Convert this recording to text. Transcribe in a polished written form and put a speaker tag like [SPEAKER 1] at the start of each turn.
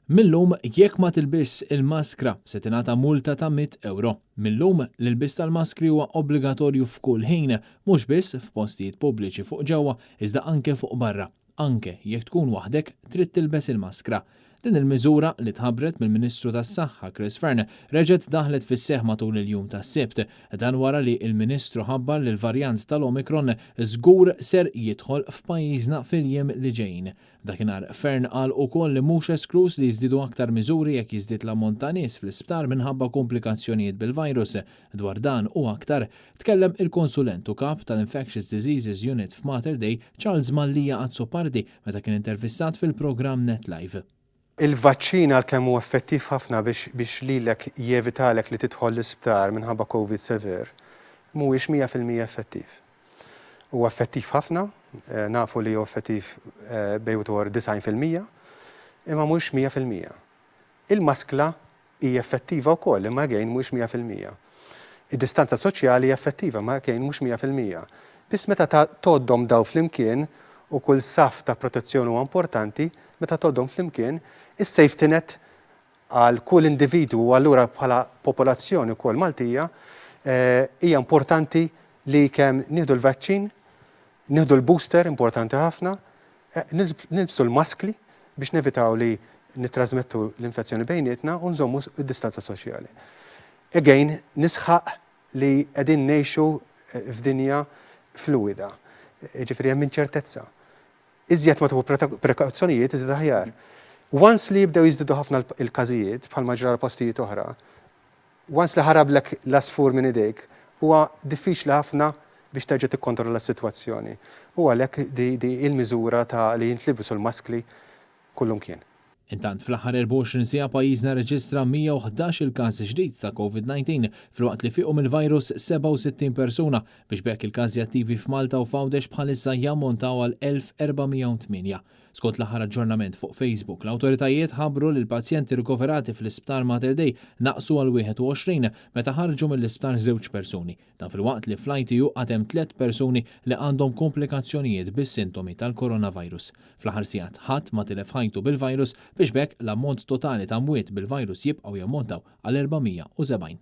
[SPEAKER 1] Mil-lum jekk ma tilbisx il-maskra se tingħata multa ta' €100. Mil-lum l-ilbies tal-maskri huwa obbligatorju f'kull ħin, mhux biss f'postijiet pubbliċi fuq ġewwa iżda anke fuq barra. Anke jekk tkun waħdek trid tilbes il-maskra. Din il-miżura li tħabbret mill-Ministru tas-Saħħa Chris Fearne reġgħet daħlet fis-seħħ matul il-jum tas-Sibt. Dan wara li l-Ministru ħabbar li l-varjant tal-Omicron żgur ser jidħol f'pajjiżna fil-jiem li ġejjin. Dakinhar Fearne qal ukoll li mhux eskluż li jiżdiedu aktar miżuri jekk jiżdied l-ammont ta' nies fl-isptar minħabba komplikazzjonijiet bil-virus. Dwar dan u aktar, tkellem il-konsulent u kap tal-Infectious Diseases Unit f'Mater Dei, Charles Mallia Azzopardi, meta kien intervistat fil-programm Net Live.
[SPEAKER 2] Il-vaċċin għalkemm hu effettiv ħafna biex biex lilek jevitalek li tidħol l-isptar minħabba Covid severe, mhuwiex 100% effettiv. Huwa effettiv ħafna, nafu li hu effettiv bejn 90%, imma mhux 100%. Il-maskla hija effettiva wkoll, imma again mhux 100%. Id-distanza soċjali hija effettiva, imma again mhux 100%. Biss meta tgħoddhom daw flimkien u kull saf ta' protezzjoni huwa importanti, meta tgħoddhom flimkien, is-safety net għal kull individwu u allura bħala popolazzjoni wkoll Maltija hija importanti li kemm nieħdu l-vaċċin, nieħdu l-booster importanti ħafna, nilbsu l-maskli biex nevitaw li nittrasmettu l-infezzjoni bejnietna u nżommu d-distanza soċjali. Again, nisħaq li qegħdin ngħixu f'dinja fluida, jiġifieri hemm inċertezza. Iżjed ma tieħu prekawzjonijiet, iżjed aħjar. Once li jibdew jiżdiedu ħafna l-każijiet, bħalma ġara postijiet oħra, once li ħarablek l-għasfur minn idejk, huwa diffiċli ħafna biex terġa' tikkontrolla s-sitwazzjoni. U għalhekk di il-miżura ta' li jintlibsu l-maskli kullumkien.
[SPEAKER 1] Intant fl-aħħar 24 siegħa pajjiżna rreġistra 111 il-każ ġdid ta' Covid-19 filwaqt li fiequ mill-virus 67 persuna biex b'hekk il-każi attivi f'Malta u f'Għawdex bħalissa jammontaw għal 1408. Skont l-aħħar aġġornament fuq Facebook, l-awtoritajiet ħabbru li l-pazjenti rikoverati fl-Isptar Mater Dei naqsu għal 21 meta ħarġu mill-isptar żewġ persuni. Dan filwaqt li fl-ITU għad hemm tliet persuni li għandhom komplikazzjonijiet bis-sintomi tal-coronavirus. Fl-aħħar sigħat ħadd ma tilef ħajtu bil-virus biex b'hekk l-ammont totali ta' mwiet bil-virus jibqgħu jammontaw għal 470.